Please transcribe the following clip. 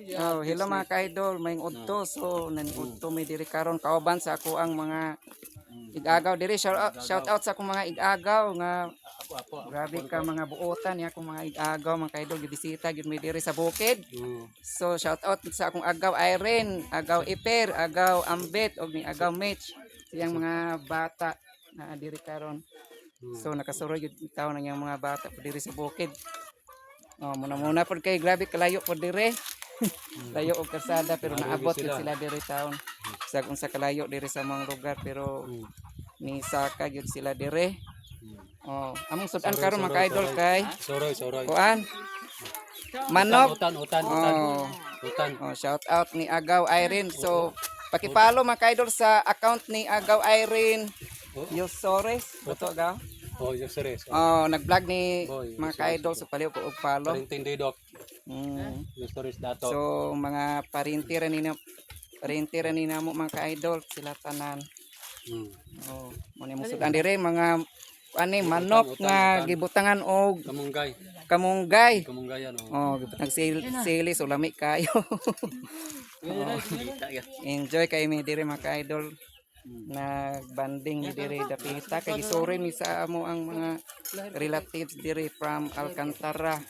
Oh, hello mga ka-idol, may udto. So nani-udto mi diri karon kauban sa ako ang mga igagaw diri. Shout out sa akong mga igagaw nga Ako ako. Grabe ka mga buotan niya akong mga igagaw, mga ka-idol, gibisita gyud mi diri sa bukid. So shout out sa akong agaw Irene, agaw Iper, agaw Ambet og ni agaw Mitch. Siyang mga bata na diri karon. So nakasuroy gyud taon ang iyang mga bata po diri sa bukid. Oh, muna muna pod kay grabe kalayo pod diri. Layo og kalsada pero Layo naabot gyud sila. Sila diri taon. Sa unsa kalayo diri sa mga lugar pero ni saka gyud sila diri. Oh, among sud-an Suroy, karon mga suroy, ka-idol suroy. kay Soroy, soroy. kuan. Manok. Utan, utan, utan. Oh. Utan. Oh, shout out ni Agaw Irene. So, paki-follow mga ka-idol sa account ni Agaw Irene Oh. Yosores. Totoo ga? Oh, Yosores. Oh, nag-vlog ni Boy, mga Yosores. ka-idol, so paliw ko og follow. Parintindi dok. Yosores dato. So, mga parintira ni namo mga ka-idol sila tanan. Oh, mo ni musudan dire mga ani manok utan, nga utan. Gibutangan og Kamunggay. Kamunggay. Kamunggayan oh. Oh, gibutang sili, so lami kayo. Kita ya. Enjoy kay mi diri mga ka-idol. Nagbanding mi diri dapita kay gisuri mi sa amo ang mga relatives diri from Alcantara.